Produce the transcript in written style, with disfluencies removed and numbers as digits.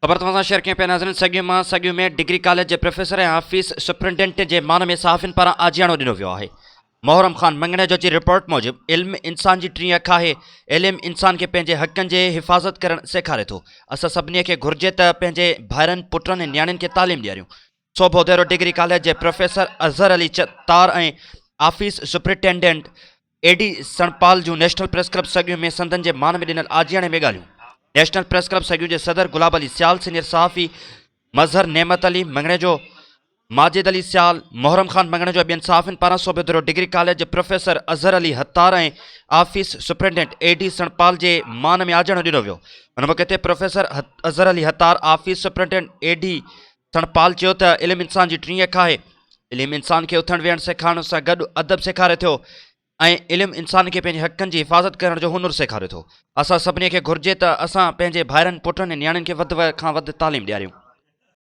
خبر توهان سان شيئر ڪيون پيا ناظرين سڳيون مان سڳيون ۾ ڊگري ڪاليج جي پروفيسر ۽ آفيس سپرنٽينڊنٽ جي مان ۾ صحافين پاران آجياڻو ڏنو ويو آهي محرم خان مڱڻيجو جي رپورٽ موجب علم انسان جي ٽين اک آهي علم انسان کي پنهنجي حقن جي حفاظت ڪرڻ سيکاري ٿو اسان سڀني کي گهرجي ته پنهنجي ڀائرن پٽن ۽ نياڻين کي تعليم ڏياريون سوڀوديرو ڊگري ڪاليج جي professor Azhar Ali Chattar ۽ office superintendent A D Sanpal June national press club سڳيون ۾ سندن جي مان ۾ ڏنل آجياڻي ۾ ڳالهيون. نيشنل پريس ڪلب سڳيون جي صدر گلاب علي سيال، سينيئر صحافي مظهر نعمت علي مڱڻيجو، ماجد علي سيال، محرم خان مڱڻيجو ۽ ٻين صحافين پاران سوڀيدرو ڊگري ڪاليج جي professor Azhar Ali Hattar ۽ office superintendent A D Sanpal جي مان ۾ آجياڻو ڏنو ويو. ان موقعي تي professor Azhar Ali Hattar, office superintendent A D Sanpal چيو ته علم انسان جي ٽين اک آهي. علم انسان کي اٿڻ ويهڻ سيکارڻ سان گڏ ادب سيکاري ٿو ۽ علم انسان کي پنهنجي حقن جي حفاظت ڪرڻ جو هنر سيکاري ٿو. اسان سڀني کي گهرجي ته اسان پنهنجي ڀائرن، پٽن ۽ نياڻين کي وڌ کان وڌ تعليم ڏياريون.